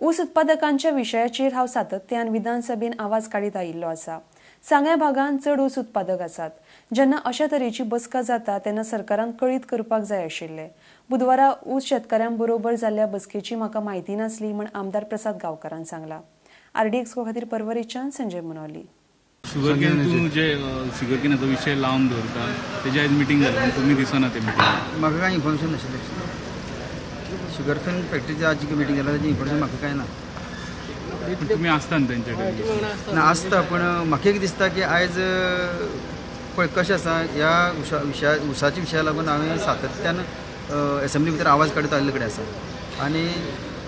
ऊस उत्पादकांच्या विशयाचेर हांव सातत्यान विधानसभेन आवाज काडीत आयिल्लो आसा. सांग्या भागांत चड ऊस उत्पादक आसात. जेन्ना अशा तरेची बसका जाता तेन्ना सरकारान कळीत करपाक जाय आशिल्लें. बुधवारा ऊस शेतकाऱ्यां बरोबर जाल्ल्या बसकेची म्हाका म्हायती नासली म्हण आमदार प्रसाद गांवकारान सांगलां. आरडीएक्स खातीर पर्वरीच्यान संजय मुनोली. शुगरकेन तूं जे शुगरकेनाचो विशय लावन दवरता, तेजी आयज मिटींग जाली पूण तुमी दिसना ते मिटिंगेक. म्हाका कांय इन्फॉर्मेशन नाशिल्लें. शुगर can फॅक्टरीची आज जी मिटींग जाल्या, ताजी इन्फॉर्मेशन म्हाका कांय ना. पूण तुमी आसता न्ही तेंचे कडेन? ना, आसता, पूण म्हाका एक दिसता की आयज पळय कशें आसा, ह्या उशा विशया उसाच्या विशया लागून हांवें सातत्यान एसेंब्ली भितर आवाज काडीत आयिल्ले कडेन आसा आनी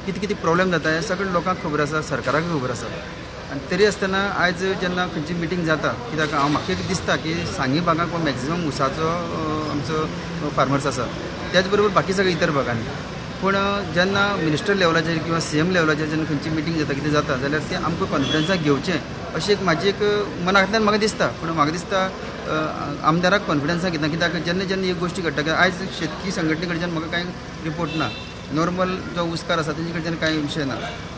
कितें कितें प्रॉब्लेम जाता हें सगळें लोकांक खबर आसा, सरकाराक खबर आसा. आनी तरी आसतना आयज जेन्ना खंयची मिटींग जाता, कित्याक हांव म्हाका एक दिसता की सांगे भागाक मॅक्झिमम उसाचो आमचो फार्मर्स आसा, त्याच बरोबर बाकी सगळे इतर भागांनी. पूण जेन्ना मिनिस्टर लेवलाचेर किंवा सीएम लेवलाचेर जेन्ना खंयची मिटींग जाता, कितें जाता जाल्यार तें आमकां कॉन्फिडन्साक घेवचें अशें एक म्हाजी एक मनांतल्यान म्हाका दिसता. पूण म्हाका दिसता आमदाराक कॉन्फिडन्साक घेतना, कित्याक जेन्ना जेन्ना एक गोश्टी घडटा की आयज शेतकी संघटने कडच्यान म्हाका कांय रिपोर्ट ना, नॉर्मल जो ऊसकार आसा तेंचे कडच्यान कांय विशय ना.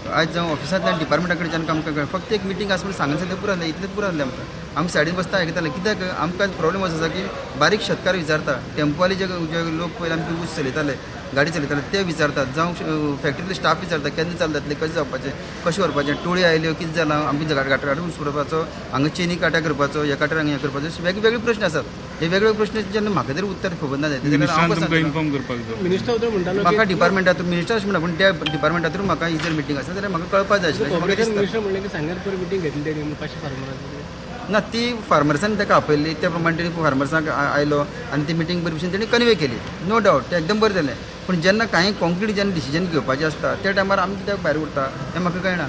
आयज जावं ऑफिसांतल्यान डिपार्टमेंटा कडच्यान आमकां फक्त एक मिटींग आसा म्हणून सांगून तें पुरो जालें, इतलेंच पुरो जालें आमकां. आमी सायडीन बसता आयकताले, कित्याक आमकां प्रॉब्लेम असो आसा की बारीक शेतकार विचारता, टेम्पोवाले जे जे लोक पयलीं आमचे ऊस चलयताले, गाडी चलयताले ते विचारतात, जावं फॅक्टरींतले स्टाफ विचारता केन्ना चालू जातलें, कशें जावपाचें, कशें व्हरपाचें, टोळी आयल्यो कितें जालां, आमकां घाटार ऊस उडोवपाचो, हांगा चेनी काट्या करपाचो, ह्या काट्यार हांगा हें करपाचो, अशे वेगवेगळे प्रश्न आसात. हे वेगवेगळे प्रश्न जेन्ना म्हाका जर उत्तर खबर ना जायत जाल्यार मिनिस्टरान हांव तुमकां कसो इन्फॉर्म करपाक जाय. मिनिस्टर तर म्हणटालो. म्हाका डिपार्टमेंटातून मिनिस्टर अशें म्हणटा, पूण त्या डिपार्टमेंटातून म्हाका ही जर मिटींग आसा जाल्यार म्हाका कळपाक जाय आशिल्लें अशें म्हाका दिसता. मिनिस्टर म्हणलें की सांग्यार पयर मिटींग घेतली तेणी 500 फार्मरांची. ना, ती फार्मर्सान ताका आपयल्ली, त्या प्रमाणे तेणी फार्मर्सांक आयलो आनी ती मिटींग बरी भशेन तेणी कन्वे केली. नो डावट, तें एकदम बरें जालें. पूण जेन्ना कांय कॉन्क्रीट जेन्ना डिसिजन घेवपाचें आसता त्या टायमार आमी कित्याक भायर उरता हें म्हाका कळना.